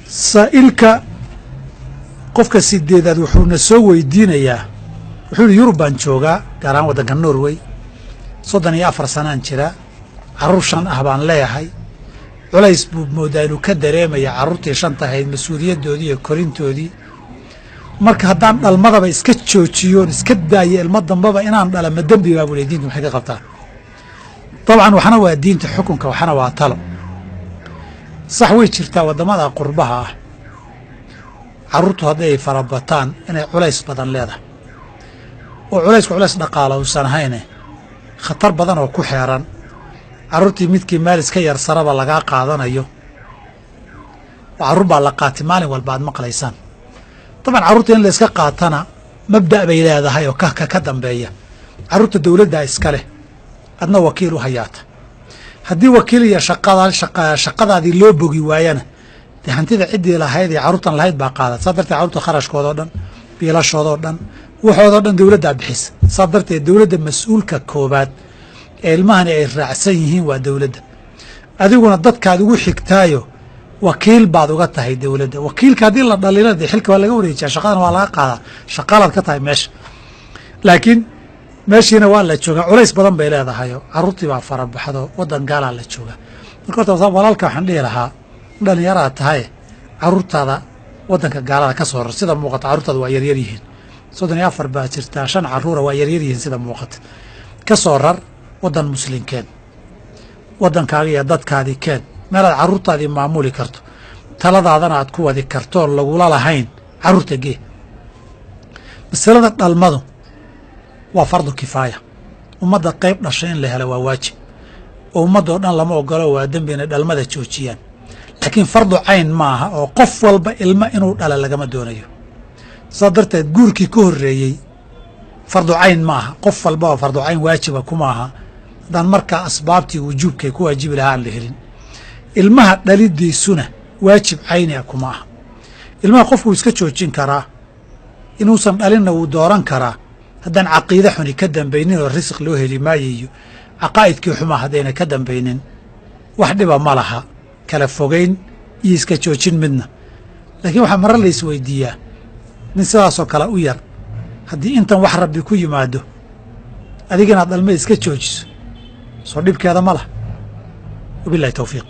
Saa'ilka qofka sideedaad wuxuuna soo weydiinayaa, wuxuu yihi: Yurub baan joogaa, gaar ahaan waddanka Norway, 34 sanaan jira, carruur shan ah baan leeyahay. Culays buu moodaa inuu ka dareemaya carruurtii shanta ahayd, mas-uuliyaddoodii iyo korintoodii. Marka haddaan dhalmadaba iska joojiyoon iska daayo ilmo dambaba inaan dhala, ma dembi baa buu ley? Diintu maxay ka qabtaa? Dabcan, waxna waa diinta xukunka, waxna waa talo. Sax, way jirtaa waddamada qurbaha ah carruurtu hadday farabataan inay culays badan leedahay, oo culaysku culays dhaqaala uusan ahayne, khatar badan oo ku xeeran carruurtii midkii meel iska yar saraba lagaa qaadanayo, oo carruur baa la qaatay maalin walba aad maqlaysaan. Dabcan, carruurta in la iska qaatana mabda' bay leedahay oo ka dambeeya. Carruurta dowladdaa iska leh, adna wakiil u hayaata. Haddii wakiil iyo shaqadaadii loo bogi waayana, dee hantida ciddii lahayd ee carruurtan lahayd baa qaadata. Saa darteed carruurta kharashkoodao dhan, biilashoodao dhan, waxoodao dhan dowladdaa bixisa. Saa darteed dowladda mas-uulka koobaad ee ilmahani ay raacsan yihiin waa dowladda. Adiguna dadkaad ugu xigtaayo wakiil baad uga tahay dowladda. Wakiilka haddii la dhaliilo, dee xilka waa laga wareejiyaa, shaqadana waa laga qaadaa, shaqaalaad ka tahay meesha. Laakiin meeshiina waa la joogaa, culays badan bay leedahayo, carruurtii baa farabaxdo, waddan gaalaa la joogaa. Marka horta walaalka waxaan dhihi lahaa, dhalinyaraad tahay, carruurtaada waddanka gaalada ka soo rar. Sida muuqata carruurtaada waa yaryar yihiin, 34 baa jirtaa, shan carruura waa yaryar yihiin sida muuqata. Ka soo rar waddan muslimkeen, waddankaaga iyo dadkaadii keen, meelaad carruurtaadii maamuli karto, taladaadana aad ku wadi karto, lagula lahayn carruurta gee. Masalada dhalmadu waa fardu kifaaya. Ummadda qayb dhashay in la helo waa waajib, oo ummadoo dhan lama ogolo, waa dembi inay dhalmada joojiyaan. Laakiin fardu cayn ma aha, oo qof walba ilmo inuu dhala lagama doonayo. Saa darteed guurkii ka horreeyey fardu cayn ma aha, qof walbaba fardu cayn waajiba kuma aha haddaan markaa asbaabtii wujuubkay ku waajibi lahaa aan la helin. Ilmaha dhalidiisuna waajib cayni a kuma aha. Ilmaha qofku wuu iska joojin karaa, inuusan dhalinna wuu dooran karaa, haddaan caqiide xuni ka dambaynin oo risiq loo heli maayo iyo caqaa'idkii xumaa haddayna ka dambaynin, wax dhiba ma laha kala fogayn iyo iska joojin midna. Laakiin waxaa marar la isweydiiyaa, nin sidaasoo kale u yar haddii intan wax Rabbi ku yimaado, adiga inaad dhalma iska joojiso, soo dhibkeeda ma laha? Wabillahi towfiiq.